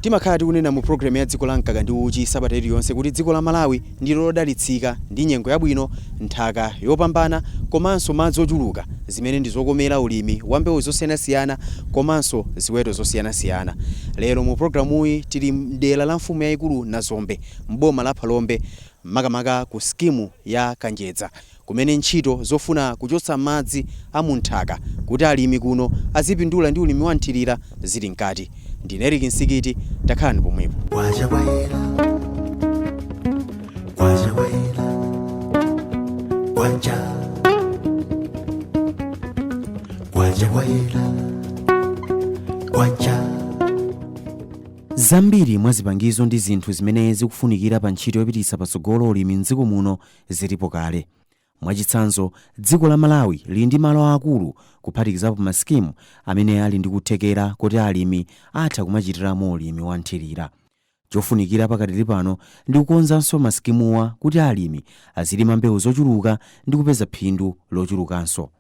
Timakhala tikunena mu programu ya Dziko la Mkaka ndi Uchi sabata iliyonse kuti dziko la Malawi ndi lodalitsika ndi nyengo yabwino, nthaka yopambana komanso madzi ochuluka, zimene ndi zokomera ulimi wa mbewu zosiyanasiyana komanso ziweto zosiyanasiyana. Lero mu programuyi tili mdera la mfumu yayikulu Nazombe m'boma la Phalombe, makamaka ku skimu ya Kanjedza, kumene ntchito zofuna kuchotsa madzi a munthaka kuti alimi kuno azipindula ndi ulimi wa mthirira zili mkati. Ndine Eric Nsikiti, takhalani pomwepo. Kwacha kwayela, kwacha kwayela, kwacha, kwacha kwayela, kwacha. Zambiri mwa zipangizo ndi zinthu zimene zikufunikira pa ntchito yopititsa patsogolo ulimi mdziko muno zilipo kale. Mwachitsanzo, dziko la Malawi lili ndi malo aakulu, kuphatikizapo masikimu amene ali ndi kuthekera kuti alimi atha kumachitiramo ulimi wa nthirira. Chofunikira pakadali pano ndi kukonzanso masikimuwa kuti alimi azilima mbewu zochuluka ndi kupeza phindu lochulukanso.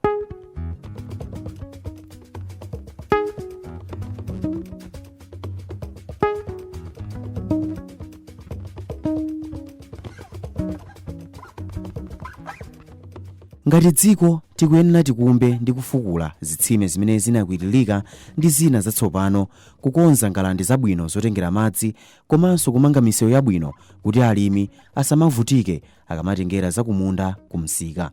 Ngati dziko, tikuyenera tikumbe ndi kufukula zitsime zimene zinakwiririka ndi zina zatsopano, kukonza ngalande zabwino zotengera madzi komanso kumanga misewu yabwino kuti alimi asamavutike akamatengera zakumunda kumsika.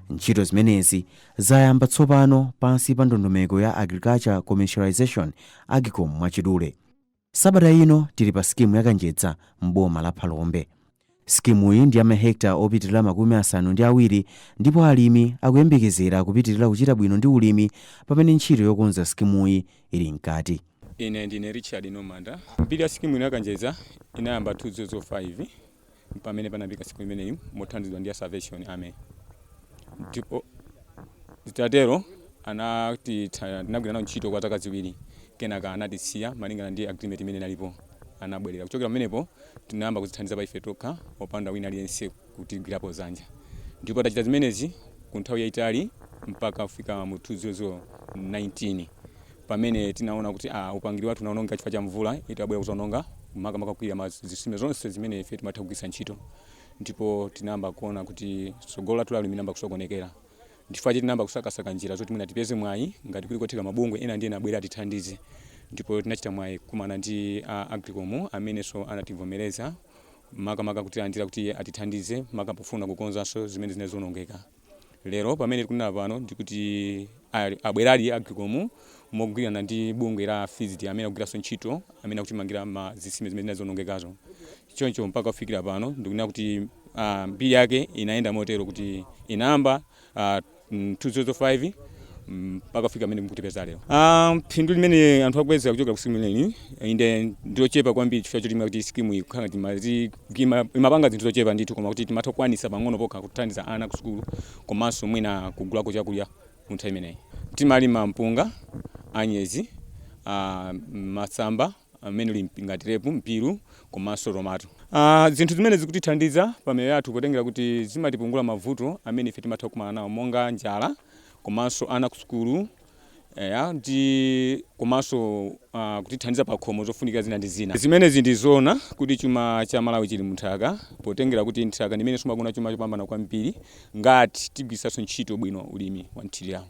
Ntchito zimenezi zayamba tsopano pansi pa ndondomeko ya Agriculture Commercialization, AGCOM mwachidule. Sabata ino tili pa skimu ya Kanjedza m'boma la Phalombe. Skimuyi ndi ya mahekita opitirira 70 ndipo alimi akuyembekezera kupitirira kuchita bwino ndi ulimi pamene ntchito yokonza skimuyi ili mkati. Ine ndine Richard Nomanda. Mbiri ya sikimu ino ya Kanjedza inayamba 2005 pamene panayambika sikimu imeneyi mothandizidwa ndi a Salvation Army. Ndipo zitatero anati tinagwira nawo ntchito kwa zaka 2, kenaka anatisiya malingana ndi agreement imene inalipo, anabwerera. Kuchokera pamenepo tinayamba kuzithandiza pa ife tokha opanda wina aliyense kutigwirapo dzanja, ndipo tachita zimenezi ku nthawi yayitali mpaka kufika mu 2019 pamene tinaona kuti upangiri wathu unaonongeka chifukwa cha mvula itabwera kuzaononga, makamaka kukwirira zitsime zonse zimene ife timatha kugwiritsa ntchito. Ndipo tinayamba kuona kuti tsogolo lathu la ulimi linayamba kusokonekera. Ndifukwa tinayamba kusakasaka njira zoti mwina tipeze mwayi, ngati kuli kotheka mabungwe ena ndi ena abwere atithandize. Ndipo tinachita mwayi kukumana ndi AGCOM amenenso anativomereza, makamaka kutilandira kuti atithandize maka pofuna kukonzanso zimene zinali zonongeka. Lero pamene tikunena pano ndikuti abweradi AGCOM mogwirana ndi bungwe la FISD amene akugwiranso ntchito, amene akutimangira ma zitsime zimene zinali zonongekazo. Choncho mpaka kufikira pano ndikunena kuti mbiri yake inayenda motero kuti inayamba 2005 mpaka kufika pamene mukutipeza lero. Phindu limene anthu akupeza kuchokera ku skimu imeneyi inde ndilochepa kwambiri, chifukwa choti kuti skimu iyi kukhala ngati imapanga zinthu zochepa ndithu, koma kuti timatha kukwanisa pang'ono pokha kuthandiza ana ku sukulu komanso mwina kugulako chakudya. Mu nthawi imeneyi timalima mpunga, anyezi, masamba amene uli ngati rape, mpiru komanso tomato. Zinthu zimene zikutithandiza pa miyoyo yathu potengera kuti zimatipungula mavuto amene ife timatha kukumana nawo monga njala komanso ana ku sukulu, eya, ndi komanso kutithandiza pa khomo zofunikira zina ndi zina. Zimenezi ndi zoona kuti chuma cha Malawi chili munthaka, potengera kuti nthaka ndi imene sumakuna chuma chopambana kwambiri ngati tigwiritsanso ntchito bwino ulimi wa mthirira.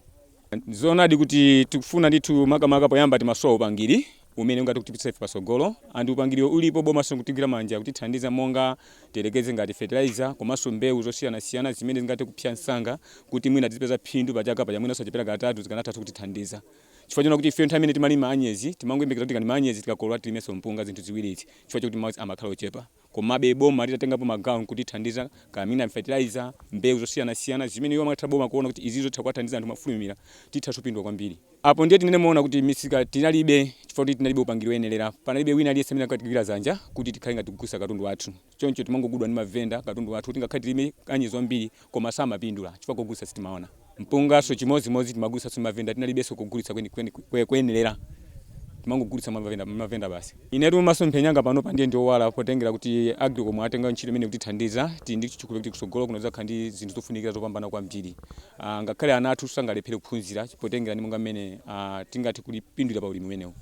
Zoonadi kuti tikufuna ndithu, makamaka poyamba timasowa upangiri umene ungathe kutipitsa ife patsogolo, and upangiriwo ulipo, bomaso kutigwira manja kutithandiza, monga tiyerekeze ngati fertilizer komanso mbewu zosiyanasiyana zimene zingathe kupsa msanga kuti mwina tizipeza phindu pachaka paja, mwina osachepera katatu, zikanatha kutithandiza. Chifukwa chona kuti ife nthawi imene timalima anyezi timangoyembekeza kuti tikalima anyezi, tikakolola tilimenso mpunga, zinthu ziwiri izi, chifukwa chokuti madzi amakhala ochepa. Komabe boma litatengapo magawo nkutithandiza kamina fertilizer, mbewu zosiyanasiyana zimene iwo amatha boma kuona kuti izi zotha kuwathandiza anthu mafulumira, titha kupindula kwambiri. Apo ndiye tinene moona kuti misika tinalibe, chifukwa kuti tinalibe upangiri woyenerera. Panalibe wina aliyense amene ankatigwira dzanja kuti tikhale ngati tikugulitsa katundu wathu. Choncho timangogulidwa ndi mavenda katundu wathu, kuti ngakhale tilime anyezi wambiri koma samapindula chifukwa kogulitsa sitimaona. Mpunganso chimodzimodzi, timagulitsanso mavenda, tinalibenso kugulitsa kuyenerera. Timangogulitsa mavenda basi. Inetu masomphenyanga pano pandiye ndiowala potengera kuti Agricom atenga ntchito imene kutithandiza. Tili ndi chikhulupiriro kuti kusogolo kuno zakhala ndi zinthu zofunikira zopambana kwambiri. Ngakhale ana athu sangalephere kuphunzira potengera ndi monga mmene tingathe kulipindulira pa ulimi umenewu.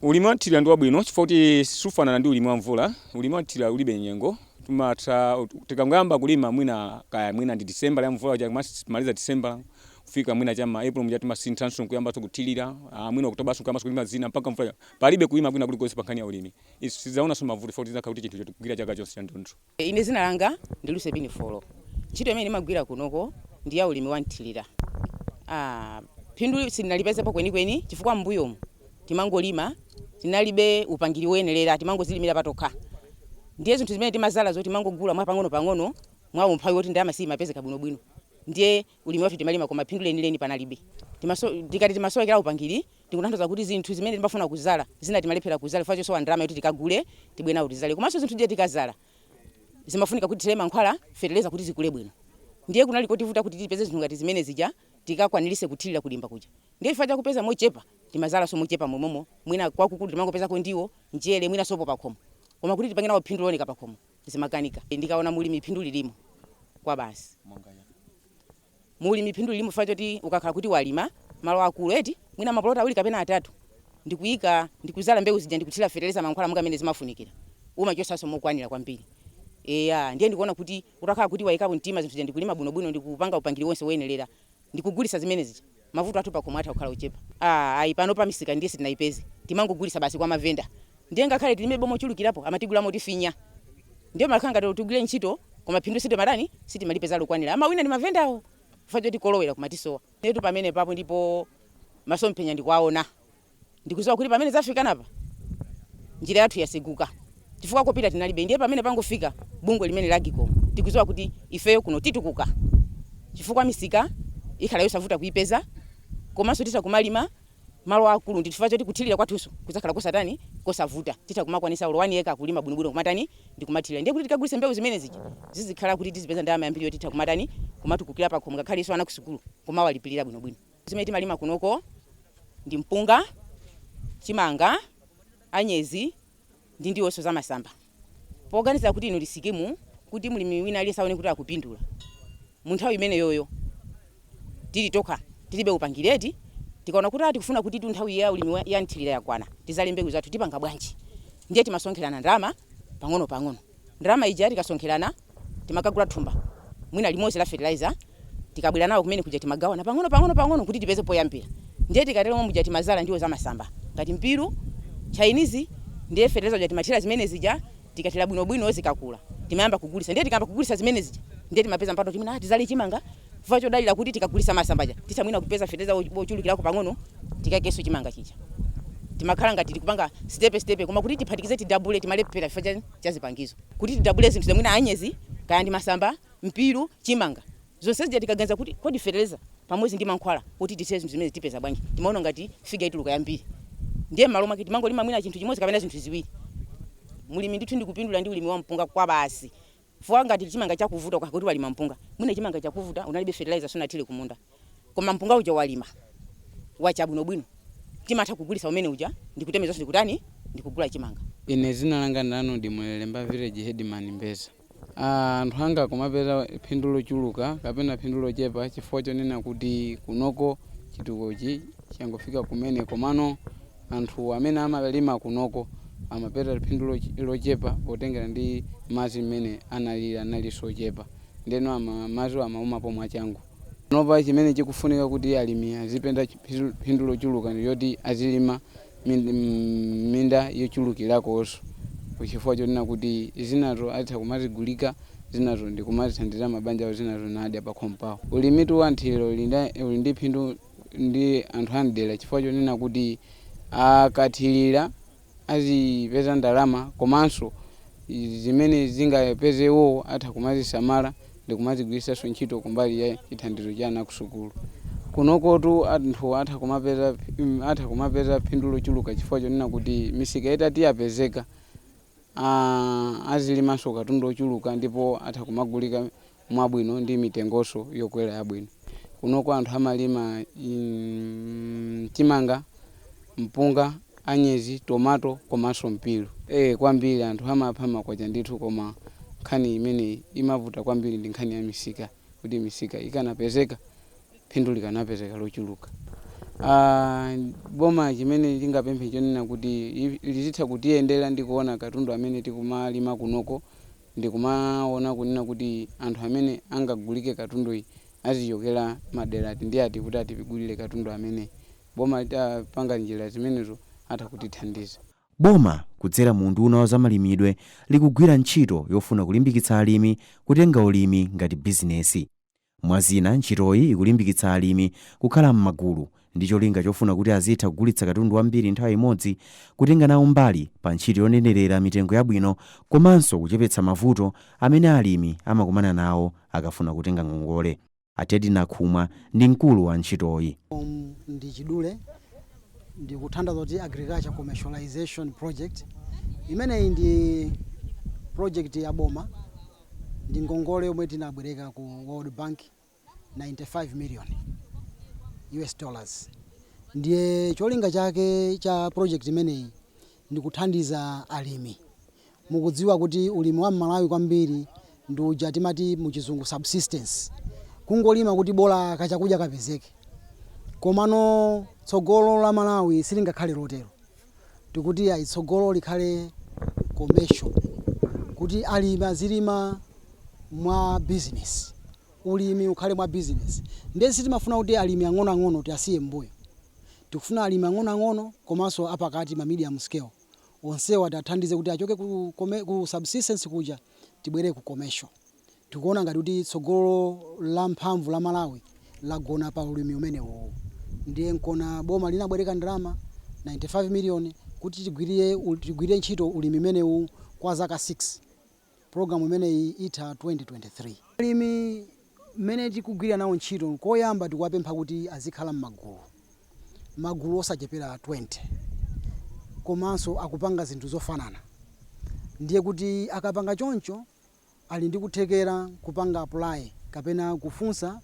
Ulimi wa mthirira ndi wabwino chifukwa kuti sufanana ndi ulimi wa mvula. Ulimi wa mthirira ulibe nyengo. Tumatha tikangoyamba kulima, mwina kaya mwina ndi December ya mvula, maliza December kufika mwina chama April muja, timasinthanso kuyambanso kuthirira, mwina October kuyambanso kulima zina mpaka mvula. Palibe kulima kwina kulikonse pa nkhani ya ulimi. Izi sizidzaonanso mavuto foti zizakhala kuti chinthu chikugwira chaka chonse cha ntontho. Ine zina langa ndi Lusepini Folo. Ntchito imene ndimagwira kunoko ndi ya ulimi wa mthirira. Phindu sindinalipezepo kwenikweni chifukwa m'mbuyomu timangolima, tinalibe upangiri woyenerera, timangozilimira patokha. Ndiye zinthu zimene timazala zo timangogula mwa pang'ono-pang'ono mwa umphawi woti ndalama simapezeka bwinobwino. Ndiye ulimi wathu timalima koma phindu lenileni panalibe. Tikati timasowekera upangiri, tikutanthauza kuti zinthu zimene timafuna kuzala zina timalephera kuzala chifukwa chosowa ndalama yoti tikagule tibwena kuti tizale. Komanso zinthu ndiye tikazala zimafunika kuti tithire mankhwala, feteleza kuti zikule bwino. Ndiye kunali kotivuta kuti tipeze zinthu ngati zimene zija tikakwanirise kuthirira kudimba kuja. Ndiye chifukwa chakupeza mochepa timazalanso mochepa momwemo. Mwina kwakukulu timangopezako ndiwo, mchere, mwina sopo pakhomo, koma kuti tipange nawo phindu looneka pakhomo zimakanika. Ndikaona mulimi phindu lilimo kwa basi, mulimi phindu lilimo chifukwa choti ukakhala kuti walima malo akulu eti, mwina mapuloti awiri kapena atatu, ndikuyika, ndikuzala mbewu zija, ndikuthira feteleza, mankhwala monga amene zimafunikira, umachosanso mokwanira kwambiri. Eya, ndiye ndikuona kuti utakhala kuti wayikapo mtima zinthu zija, ndikulima bwinobwino, ndikupanga upangiri wonse woyenerera, ndikugulisa zimene zija, mavuto athu pakhomo atha kukhala ochepa. Ayi, pano pa misika ndiye sitinayipeze, timangogulisa basi kwa mavenda. Ndiye ngakhale tilime bomo chulukirapo, amatigula motifinya. Ndiye makhala ngati tigwire ntchito koma phindu sitimatani, sitimalipeza lokwanira. Amawina ndi mavendawo chifukwa choti kolowera kumatisowa netu. Pamene papo ndipo masomphenya ndikuwaona, ndikuziwa kuti pamene zafika napa njira yathu yaseguka chifukwa kopita tinalibe. Ndiye pamene pangofika bungwe limene la Agcom, tikuziwa kuti ifeyo kuno titukuka chifukwa misika ikhala yosavuta kuipeza, komanso titha kumalima malo akulu ndi chifukwa choti kuthirira kwathunso kuzakhala kosatani, kosavuta. Titha kumakwanisa ulo 1 acre kulima bwinobwino, kumatani, ndikumathirira. Ndiye kuti tikagulise mbewu zimene zija zizikhala kuti tizipeza ndalama yambiri yoti titha kumatani, kumatukukira pakhomo, ngakhalenso ana kusukulu kumawalipirira bwinobwino. Zimene timalima kunoko ndi mpunga, chimanga, anyezi ndi ndiwonso zamasamba. Poganiza kuti ino ndi sikimu kuti mlimi wina aliyense aone kuti akupindula, mu nthawi imeneyoyo tili tokha, tilibe upangireti, tikaona kuti tikufuna kuti tu nthawi ya ulimi ya mthirira yakwana, tizale mbewu zathu, tipanga bwanji? Ndiye timasonkherana ndalama pang'ono pang'ono. Ndalama ija tikasonkherana timakagula thumba mwina limodzi la fertilizer. Tikabwera nawo kumene kuja timagawana pang'ono pang'ono pang'ono kuti tipeze poyambira. Ndiye tikatero muja timazala ndiwo zamasamba ngati mpiru, Chinese. Ndiye fertilizer uja timathira zimene zija. Tikathira bwinobwino zikakula timayamba kugulisa. Ndiye tikayamba kugulisa zimene zija, ndiye timapeza mpato timene tizale chimanga chifukwa chodalira kuti tikagulisa masambaja titha mwina kupeza fertilizer wochulukirako pang'ono, tikakenso chimanga chija. Timakhala ngati tikupanga step step, koma kuti tiphatikize, tidabule, timalephera chifukwa cha zipangizo kuti tidabule zinthu zamwina anyezi, kaya ndi masamba, mpiru, chimanga, zonse zija. Tikaganiza kuti kodi fertilizer pamodzi ndi mankhwala kuti tithire zinthu zimene tipeza bwanji, timaona ngati figure ituluka yambiri. Ndiye m'malo mwake timangolima mwina chinthu chimodzi kapena zinthu ziwiri. Mulimi ndithu ndikupindula ndi ulimi wa mpunga kwa basi fuwa. Ngati chimanga chakuvuta, kuti walima mpunga, mwina chimanga chakuvuta, unalibe fertilizer, sunathire kumunda, koma mpunga uja walima wacha bwinobwino, timatha kugulisa umene uja ndikutemezanso, ndikutani, ndikugula chimanga. Ine zina langa ndanu ndi Mwelemba, village headman Mbeza. Anthu anga kumapeza phindu lochuluka kapena phindu lochepa chifukwa chonena kuti kunoko chitukuchi changofika kumene, komano anthu amene amalima kunoko amapeza phindu lochepa potengera ndi madzi mmene analili, analinso ochepa. Ndeno madzi amaumapo mwachangu. Nopa chimene chikufunika kuti alimi azipeza phindu lochuluka ndi yoti azilima minda yochulukirakonso, chifukwa chonena kuti zinazo atha kumazigulika, zinazo ndi kumazithandiza mabanja awo, zinazo nadya pakhomo pawo. Ulimitu wa nthiriro uli ndi phindu ndi anthu amdera chifukwa chonena kuti akathirira azipeza ndalama, komanso zimene zingapezewo atha kumazisamala ndi kumazigwiritsanso ntchito kumbali ya chithandizo cha ana kusukulu. Kunokotu anthu atha kumapeza phindu lochuluka chifukwa chonena kuti misika itati yapezeka, azilimanso katundu ochuluka ndipo atha kumagulika mwabwino ndi mitengonso yokwera yabwino. Kunoko anthu amalima chimanga, mpunga. Anyezi, tomato komanso mpiru. Kwambiri anthu amapha makwacha ndithu, koma nkhani imene imavuta kwambiri ndi nkhani ya misika, kuti misika ikanapezeka phindu likanapezeka lochuluka. Boma chimene chingapemphe chonena kuti lizitha kutiyendera ndi kuona katundu amene tikumalima kunoko, ndikumaona kunena kuti anthu amene angagulike katunduyi azichokera madera ati ndi ati kuti atipigulire katundu amene. Boma litapanga njira zimenezo atha kutithandiza. Boma kudzera mu unduna wa zamalimidwe likugwira ntchito yofuna kulimbikitsa alimi kutenga ulimi ngati bizinesi. Mwazina, ntchitoyi ikulimbikitsa alimi kukhala m'magulu ndi cholinga chofuna kuti azitha kugulitsa katundu wambiri nthawi imodzi, kutenga nawo mbali pa ntchito yonenerera mitengo yabwino, komanso kuchepetsa mavuto amene alimi amakumana nawo akafuna kutenga ngongole. Atedi Nakhumwa ndi mkulu wa ntchitoyi. Ndi chidule ndikuthandiza kuti Agriculture Commercialization Project imeneyi ndi project ya boma, ndi ngongole yomwe tinabwereka ku World Bank, 95 million US dollars. Ndiye cholinga chake cha project imeneyi ndi kuthandiza alimi. Mukudziwa kuti ulimi wa Mmalawi kwambiri ndi uja timati muchizungu subsistence, kungolima kuti bola kachakudya kapezeke. Komano tsogolo la Malawi silingakhale lotero. Tikuti ayi, tsogolo likhale commercial, kuti alimi azilima mwa business, ulimi ukhale mwa business. Ndiye sitimafuna kuti alimi ang'onoang'ono tiasiye mbuyo. Tikufuna alimi ang'onoang'ono komanso apakati, ma medium scale, onsewa tiathandize kuti achoke ku subsistence kuja tibwere ku commercial. Tikuona ngati kuti tsogolo la mphamvu la Malawi lagona pa ulimi umenewu. Ndiye nkona boma linabwereka ndalama 95 million kuti tigwirire ntchito ulimi umenewu kwa zaka 6. Programu imeneyi itha 2023. Alimi mmene tikugwirira nawo ntchito, koyamba tikuwapempha kuti azikhala m'magulu, magulu osachepera 20, komanso akupanga zinthu zofanana. Ndiye kuti akapanga choncho ali ndi kuthekera kupanga apply kapena kufunsa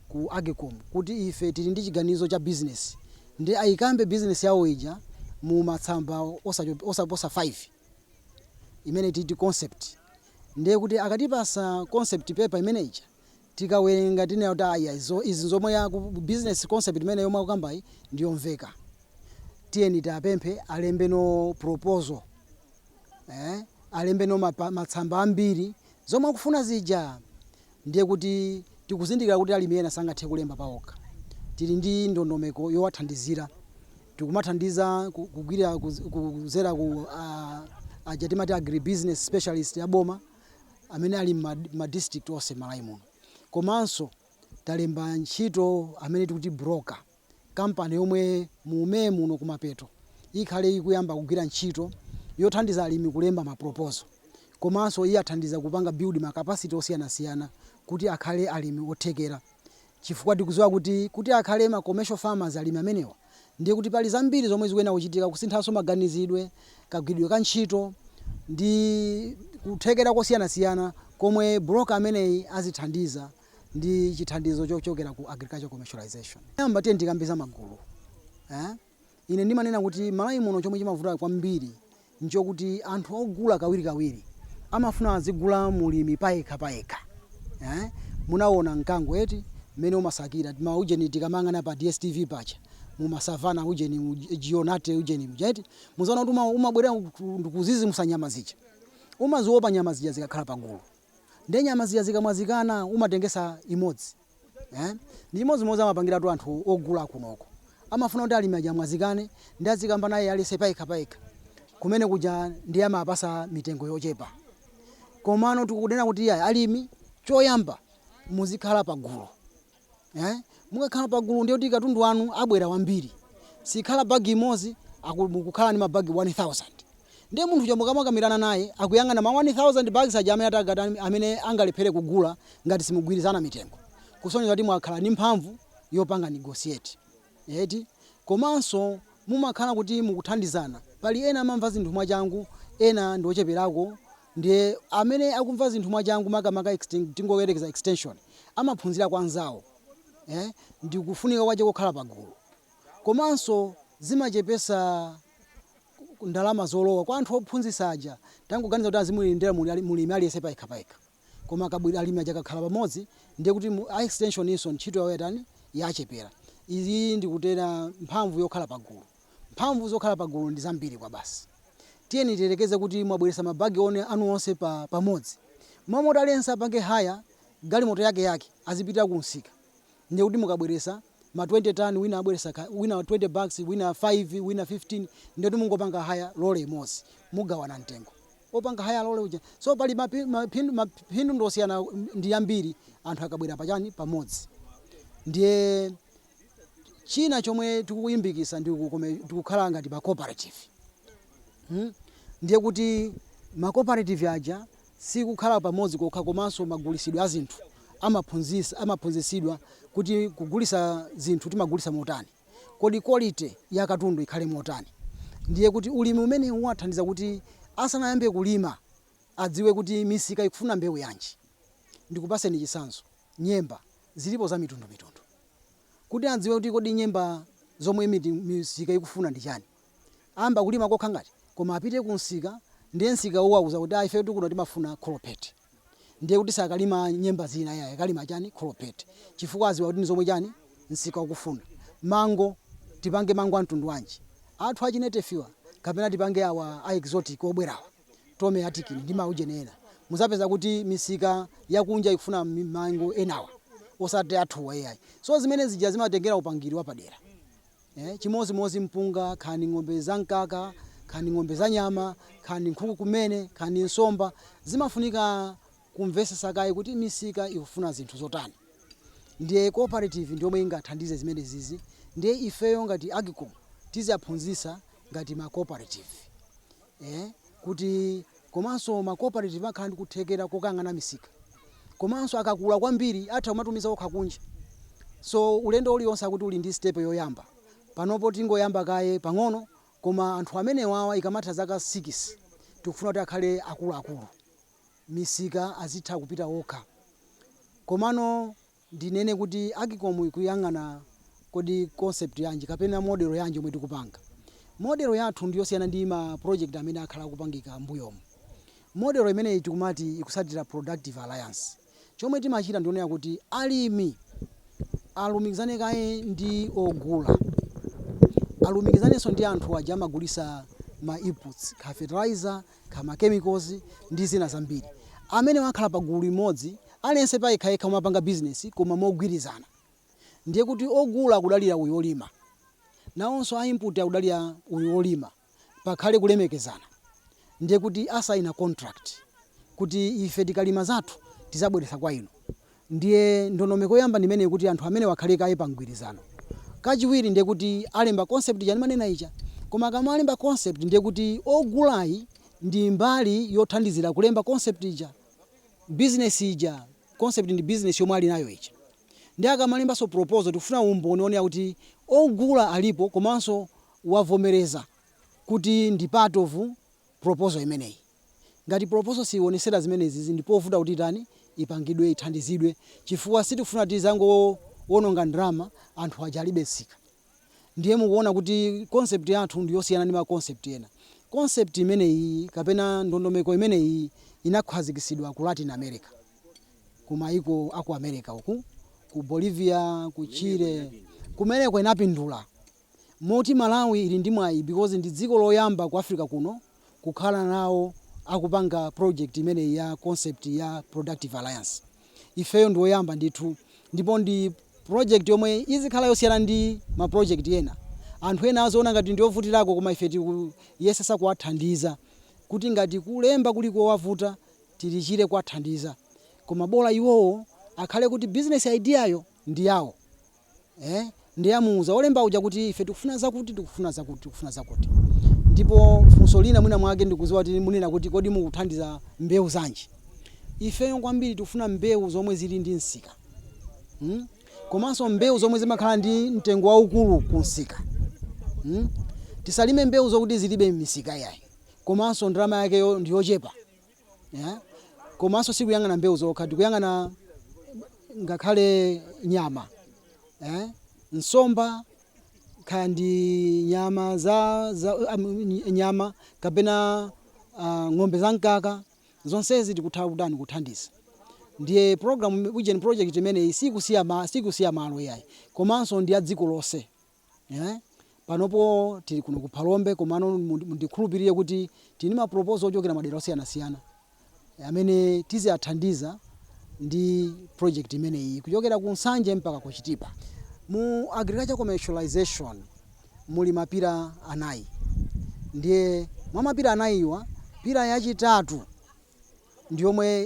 ku AGCOM kuti ife tili ndi chiganizo cha business, ndi ayikambe business yawo ija mu matsamba osaposa 5, imene titi concept. Ndiye kuti akatipasa concept paper imene ija, tikawerenga tinena kuti aya, izi zomwe ya business concept imene yomwe akukambayi ndiyomveka, tiyeni tiapemphe alembe no proposal, alembe no matsamba ambiri zomwe akufuna zija. Ndiye kuti tikuzindikira kuti alimi ena sangathe kulemba paokha. Tili ndi ndondomeko yowathandizira. Tikumathandiza kugwira kuzera ku aja timati agribusiness specialist ya boma amene ali ma district onse Malawi muno. Komanso talemba ntchito amene tikuti broker kampani yomwe mume muno kumapeto ikhale ikuyamba kugwira ntchito yothandiza alimi kulemba ma proposal, komanso iye athandiza kupanga build ma capacity osiyanasiyana kuti akhale alimi othekera, chifukwa tikudziwa kuti akhale ma commercial farmers alimi amenewa, ndiye kuti pali zambiri zomwe zikuyenera kuchitika, kusinthanso maganizidwe, kagwiridwe ka ntchito ndi kuthekera kosiyanasiyana komwe broker ameneyi azithandiza ndi chithandizo chochokera ku Agriculture Commercialization. Yamba tiye ndikambiza magulu, eh? Ine ndimanena kuti Malawi muno chomwe chimavuta kwambiri nchokuti anthu ogula kawirikawiri amafuna azigula mulimi payekha payekha, eh? Munaona mkango eti mmene umasakira maujeni, tikamang'ana pa DStv pacha mumasavana ujeni jionate ujeni mjeti, muzaona kuti umabwera ndikuzizimusa nyama zija. Umaziopa nyama zija zikakhala pagulu. Ndiye nyama zija zikamwazikana umatengesa imodzi, eh? Ndi chimodzimodzi amapangiratu anthu ogula kunoko. Amafuna kuti alimi aja amwazikane ndi azikamba naye alese payekha payekha, kumene kuja ndiye amapasa mitengo yochepa. Komano tikunena kuti iya, alimi choyamba muzikhala pagulu, eh? Mukakhala pagulu ndiye kuti katundu wanu abwera wambiri, sikhala bagi imodzi, mukukhala ndi mabagi 1000. Ndiye munthu uja mukamakamirana naye akuyang'ana ma 1000 bags aja amene amene angalephere kugula ngati simugwirizana mitengo, kusonyeza kuti mwakhala ndi mphamvu yopanga negotiate eti. Komanso mumakhala kuti mukuthandizana. Pali ena amamva zinthu mwachangu, ena ndi ocheperako. Ndiye amene akumva zinthu mwachangu, makamaka tingoyerekeza extension, amaphunzira kwa anzawo, eh? Ndikufunika kwache kokhala pagulu. Komanso zimachepesa Ndalama zolowa kwa anthu ophunzitsa aja, tangoganiza kuti azimuyendera mulimi aliyense payekha payekha, koma akabwera alimi aja akakhala pamodzi, ndiye kuti a extension inso ntchito yawo yatani? Yachepera. Izi ndikutera mphamvu yokhala pagulu. Mphamvu zokhala pagulu ndi zambiri kwa basi. Tiyeni tiyerekeze kuti mwabweretsa mabagi one anu onse pamodzi, momwe aliyense apange hire galimoto yake yake azipita ku msika, ndiye kuti mukabweresa ma 20 ton, wina abweresa wina 20 bags, wina 5, wina 15, ndiye kuti mungopanga hire lole imodzi, mugawana mtengo opanga hire lole uja. So pali maphindu ndosiyana ndi ambiri anthu akabwera pachani? Pamodzi. Ndiye china chomwe tikuyimbikisa ndi tikukhala ngati ma cooperative, Ndiye kuti ma cooperative aja sikukhala pamodzi kokha, komanso magulisidwe a zinthu amaphunzisidwa kuti kugulisa zinthu timagulisa motani, kodi quality ya katundu ikhale motani. Ndiye kuti ulimi umene uwathandiza kuti asanayambe kulima adziwe kuti misika ikufuna mbewu yanji. Ndikupaseni chitsanzo, nyemba zilipo za mitundumitundu, kuti adziwe kuti kodi nyemba zomwe misika ikufuna ndi chani. Amba kulima kokha ngati, koma apite ku msika, ndiye msika uwauza kuti, "Ah, ife tikuno timafuna kholopete." Ndiye kuti sakalima nyemba zina yayi, akalima chani? Kholopete, chifukwa aziwa kuti ndi zomwe chani? Msika ukufuna. Mango, tipange mango a mtundu wanji? Athu achi native wa kapena tipange awa a exotic obwerawa, Tommy Atkins ndi maujeni ena? Muzapeza kuti misika yakunja ikufuna mango enawa, osati athuwa iyayi. So zimene zija zimatengera upangiri wapadera. Chimozimozi mpunga, khani ng'ombe za mkaka, khani ng'ombe za nyama, khani nkhuku kumene, khani nsomba, zimafunika kumvesesa kaye kuti misika ikufuna zinthu zotani. Ndiye cooperative ndiyomwe ingathandize zimene zizi. Ndiye ifeyo ngati AGCOM tiziyaphunzitsa ngati ma cooperative, kuti komanso ma cooperative akhala ndi kuthekera kokang'ana misika, komanso akakula kwambiri atha kumatumiza okha kunja. So ulendo uliwonse akuti uli ndi step yoyamba. Panopo tingoyamba kaye pang'ono, koma anthu amenewawa ikamatha zaka 6 tikufuna kuti akhale akuluakulu, misika azitha kupita okha. Komano ndinene kuti AGCOM ikuyang'ana kodi concept yanji kapena model yanji yomwe tikupanga? Model yathu ndiyosiyana ndi ma project amene akhala akupangika mbuyomu. Model imeneyi tikumati ikusatira Productive Alliance. Chomwe timachita ndionera kuti alimi alumikizane kaye ndi ogula, alumikizanenso ndi anthu aja amagulisa ma inputs, ka fertilizer, ka ma chemicals ndi zina zambiri, amene wakhala pa gulu limodzi. Aliyense payekhayekha umapanga business, koma mogwirizana ndiye kuti ogula akudalira uyu olima, nawonso a input akudalira uyu olima, pakhale kulemekezana. Ndiye kuti asayina contract kuti ife tikalima zathu tizabweretsa kwa inu. Ndiye ndondomeko yoyamba ndimene kuti anthu amene wakhale kaye pa mgwirizano. Kachiwiri ndiye kuti alemba concept ija ndimanena ija. Koma akamalemba concept, ndiye kuti ogulayi ndi mbali yothandizira kulemba concept ija, business ija. Concept ndi business yomwe ali nayo ija. Ndi akamalembanso proposal, tikufuna umboni onena kuti ogula alipo, komanso wavomereza kuti ndi part of proposal imeneyi. Ngati proposal sionesera zimenezi, ndipovuta kuti itani? Ipangidwe, ithandizidwe, chifukwa sitikufuna tizangowononga ndalama, anthu aja alibe msika. Ndiye mukuona kuti concept yathu ndiyosiyana ndi ma concept ena. Concept imeneyi kapena ndondomeko imeneyi inakhazikitsidwa ku Latin America, ku maiko aku America uku, ku Bolivia, ku Chile, kumeneko inapindula, moti Malawi ili ndi mwayi because ndi dziko loyamba ku Africa kuno kukhala nawo akupanga project imeneyi ya concept ya Productive Alliance. Ifeyo ndi woyamba ndithu, ndipo ndi project yomwe izikhala yosiyana ndi ma project ena. Anthu ena azoona ngati ndiyovutirako, koma ife tikuyesesa kuwathandiza kuti ngati kulemba kuli kowavuta, tilichire kuwathandiza, koma bola iwowo akhale kuti business idea yo ndi yawo, Ndiye amuuza olemba uja kuti ife tikufuna zakuti, tikufuna zakuti, tikufuna zakuti. Ndipo funso lina mwina mwake ndikuziwa kuti munena kuti, kodi mukuthandiza mbewu zanji? Ifeyo kwambiri tikufuna mbewu zomwe zili ndi msika, Komanso mbewu zomwe zimakhala ndi mtengo waukulu ku msika, Tisalime mbewu zokuti zilibe misika yayi, komanso ndalama yakeyo ndiyochepa, yeah? Komanso sikuyang'ana mbewu zokha, tikuyang'ana ngakhale nyama, nsomba. Kaya ndi nyama za nyama kapena ng'ombe za mkaka, zonsezi tikutha kutani, kuthandiza. Ndiye program ujeni, project imeneyi sikusiya malo yayi, komanso ndi ya dziko lonse, yeah? Panopo tili kuno ku Phalombe, komano ndikhulupirire kuti tili ma proposal ochokera madera osiyanasiyana amene tiziyathandiza ndi project imeneyi, kuchokera ku Nsanje mpaka ku Chitipa. Mu agriculture commercialization muli ma pillar anayi. Ndiye mwa ma pillar anayiwa, pillar yachitatu ndiyomwe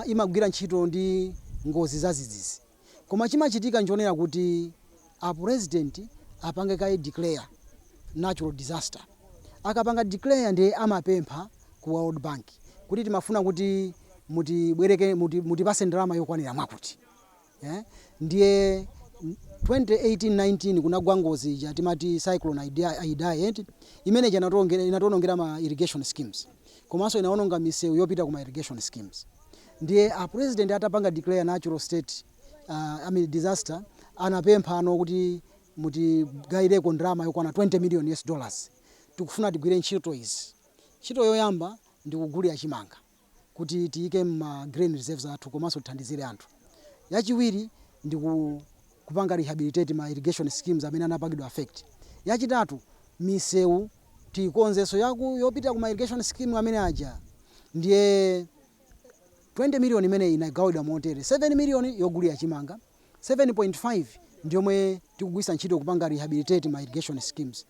imagwira ntchito ndi ngozi zadzidzidzi. Koma chimachitika nchonera kuti a president apange kaye declare natural disaster. Akapanga declare, ndiye amapempha ku World Bank kuti timafuna kuti mutibwereke, mutipase ndalama yokwanira mwakuti, eh? Ndiye 2018-19 kunagwa ngozi ija timati Cyclone Idai, eti? Imene ija inatiwonongera ma irrigation schemes, komanso inawononga misewu yopita ku ma irrigation schemes. Ndiye a president atapanga declare natural state, I mean disaster, anapempha ano kuti mutigayireko ndalama yokwana 20 million US dollars, tikufuna tigwire ntchito izi. Ntchito yoyamba ndi kugulira chimanga kuti tiyike ma grain reserves athu komanso tithandizire anthu. Yachiwiri ndi kupanga rehabilitate ma irrigation schemes amene anapangidwa affect. Yachitatu, misewu tikonzenso yopita ku ma irrigation scheme amene aja. Ndiye 20 million imene inagawidwa motere: 7 million yogulira chimanga, 7.5 ndiyomwe tikugwisa ntchito kupanga rehabilitate ma irrigation schemes,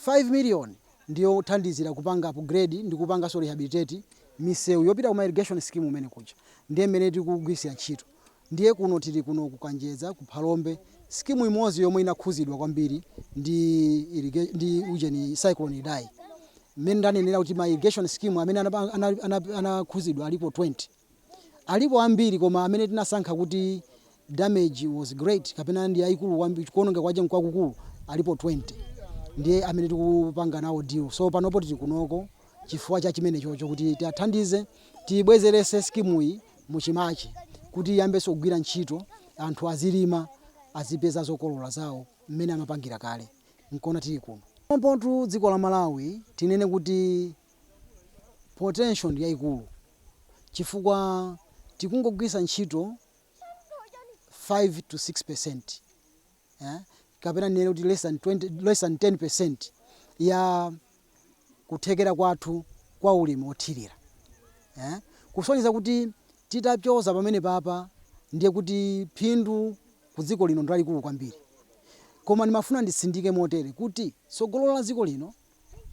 5 million ndiyo thandizira kupanga upgrade ndi kupanganso rehabilitate misewu yopita kuma irrigation scheme umene kuja. Ndiye mmene tikugwisira ntchito. Ndiye kuno tili kuno kuKanjedza, ku Phalombe, scheme imodzi yomwe inakhuzidwa kwambiri ndi ujeni, Cyclone Idai. Mmene ndanenera kuti ma irrigation scheme amene anakhuzidwa alipo 20, alipo ambiri, koma amene tinasankha kuti damage was great kapena ndi yayikulu kwambiri, kuononga kwache nkwakukulu, alipo 20, ndiye amene tikupanga nawo deal. So panopo tili kunoko chifukwa cha chimene chocho, kuti tiathandize tibwezerese schemeyi muchimache kuti iyambenso kugwira ntchito, anthu azilima, azipeza zokolola zawo mmene amapangira kale. Nkona tili kuno. Pompotu dziko la Malawi, tinene kuti potential ndi yayikulu, chifukwa tikungogwisa ntchito 5 to 6%, eh? Kapena ndinene kuti less than 20, less than 10% ya kuthekera kwathu kwa ulimi wothirira, eh? Kusonyeza kuti titapyoza pamene papa, ndiye kuti phindu ku dziko lino ndi lalikulu kwambiri. Koma ndimafuna nditsindike motere kuti tsogolo la dziko lino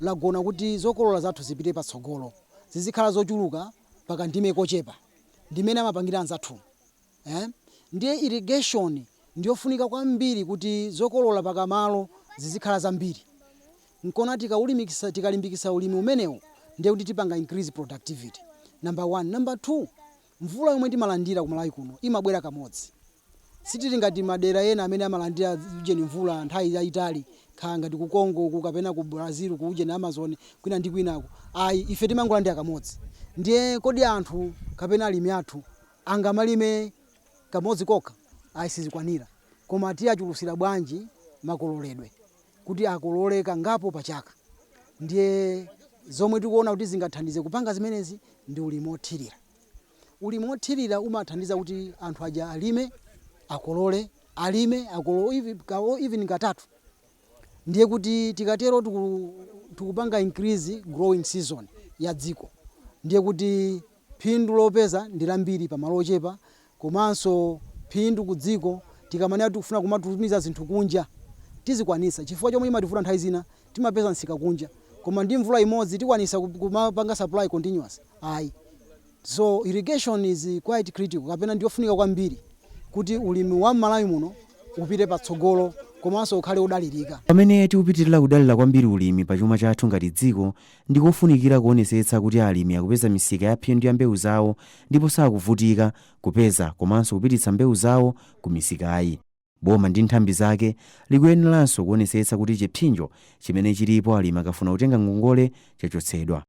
lagona kuti zokolola zathu zipite patsogolo, zizikhala zochuluka pakandime kochepa, ndimene amapangira anzathu, eh? Ndiye irrigation ndiyofunika kwambiri kuti zokolola pakamalo zizikhala zambiri. Nkona tikalimbikisa ulimi umenewu, ndiye kuti tipanga increase productivity, number one. Number two, mvula yomwe timalandira ku Malawi kuno imabwera kamodzi. Sitili ngati madera ena amene amalandira ujeni, mvula nthawi yayitali, khala ngati ku Congo ku kapena ku Brazil, ku ujeni, Amazon, kwina ndi kwinako. Ayi, ife timangolandira kamodzi. Ndiye kodi anthu kapena alimi athu angamalime kamodzi kokha? Ayi, sizikwanira. Koma tiyachulusira bwanji makololedwe kuti akolole kangapo pachaka? Ndiye zomwe tikuona kuti zingathandize kupanga zimenezi ndi ulimi wothirira. Ulimi wothirira umathandiza kuti anthu aja alime, akolole, alime, akolole, even katatu. Ndiye kuti tikatero tikupanga increase growing season ya dziko. Ndiye kuti phindu lopeza ndi lambiri pamalo ochepa, komanso phindu ku dziko, tikamanena kuti tikufuna kumatumiza zinthu kunja, tizikwanisa, chifukwa chomwe imativuta nthawi zina timapeza msika kunja, koma ndi mvula imodzi tikwanisa kumapanga supply continuous? Ayi. So irrigation is quite critical, kapena ndiyofunika kwambiri kuti ulimi wa m'Malawi muno upite patsogolo komanso ukhale udalirika. Pamene tikupitirira kudalira kwambiri ulimi pa chuma chathu ngati dziko, ndikofunikira kuonesetsa kuti alimi akupeza misika ya phindu ya mbewu zawo ndipo sakuvutika kupeza komanso kupititsa mbewu zawo ku misikayi. Boma ndi nthambi zake likuyeneranso kuonesetsa kuti chipsinjo chimene chilipo alimi akafuna kutenga ngongole chachotsedwa.